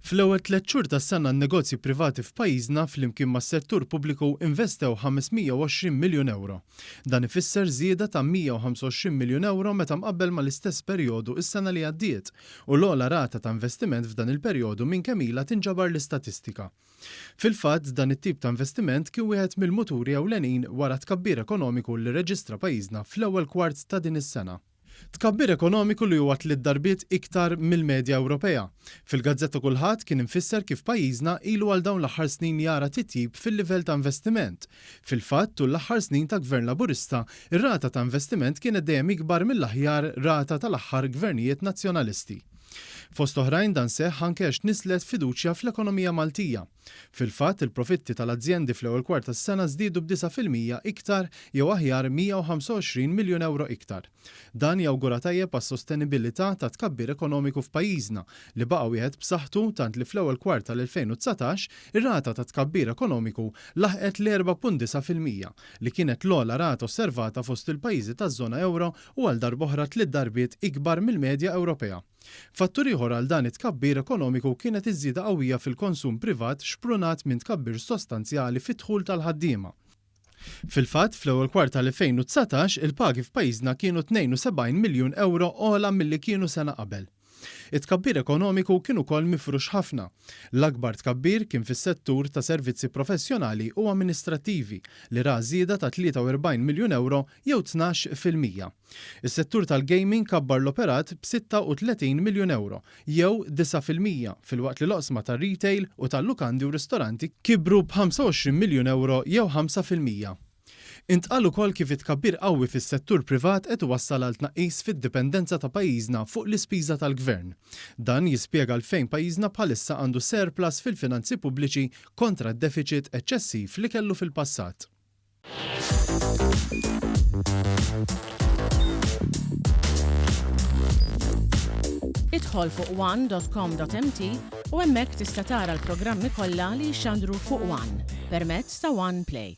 Fl-ewwel tlett xhur tas-sena n-negozji privati f'pajjiżna flimkien mas-settur pubbliku investew 520 miljun ewro. Dan ifisser żieda ta' 125 miljun ewro meta mqabbel mal-istess perjodu s-sena li għaddiet u l-ogħla rata ta' investiment f'dan il-perjodu minn kemm ilha tinġabar l-istatistika. Fil-fatt, dan it-tip ta' investiment kien wieħed mill-muturi ewlenin wara t-tkabbir ekonomiku li rreġistra pajjiżna fl-ewwel kwart ta' din is-sena. Tkabbir ekonomiku li huwa tliet darbiet iktar mill-medja Ewropea. Fil-gazzetta Kullħadd kien imfisser kif pajjiżna ilu għal dawn l-aħħar snin jara titjib fil-livell ta' investiment. Fil-fatt, tul l-aħħar snin ta' Gvern Laburista, ir-rata ta' investiment kienet dejjem ikbar mill-aħjar rata tal-aħħar gvernijiet Nazzjonalisti. Fost oħrajn dan seħħ anke għax tnisslet fiduċja fl-ekonomija Maltija. Fil-fatt, il-profitti tal-azjendi fl-ewwel kwart tas-sena żdiedu b'9% iktar jew aħjar 125 miljun ewro iktar. Dan jawgura tajjeb għas-sostenibilità tat-tkabbir ekonomiku f'pajjiżna li baqa' wieħed b'saħħtu tant li fl-ewwel kwart tal-2019 ir-rata ta' tkabbir ekonomiku laħqet l-4.9% li kienet l-ogħla rata osservata fost il-pajjiżi taż-żona ewro u għal darb'oħra tliet darbiet ikbar mill-medja Ewropea. Fattur ieħor għal dan it-tkabbir ekonomiku kienet iż-żieda qawwija fil-konsum privat xprunat minn tkabbir sostanzjali fid-dħul tal-ħaddiema. Fil-fatt, fl-ewwel kwart tal-2019, il-pagi f'pajjiżna kienu 72 miljun ewro ogħla milli kienu sena qabel. It-tkabbir ekonomiku kien ukoll mifrux ħafna. L-akbar tkabbir kien fis-settur ta' servizzi professjonali u amministrattivi li ra żieda ta' 43 miljun ewro jew 12%. Is-settur tal-gaming kabbar l-operat b'36 miljun ewro, jew 9%, filwaqt li l-oqsma tar-retail u tal-lukandi u ristoranti kibru b'25 miljun ewro jew 5%. Intqal ukoll kif it-tkabbir qawwi fis-settur privat qed iwassal għal tnaqqis fid-dipendenza ta' pajjiżna fuq l-ispiża tal-Gvern. Dan jispjega għalfejn pajjiżna bħalissa għandu surplus fil-finanzi pubbliċi kontra d-defiċit eċċessiv li kellu fil-passat. Idħol fuq one.com.mt u hemmhekk tista' tara l-programmi kollha li jixxandru fuq One permezz ta' One Play.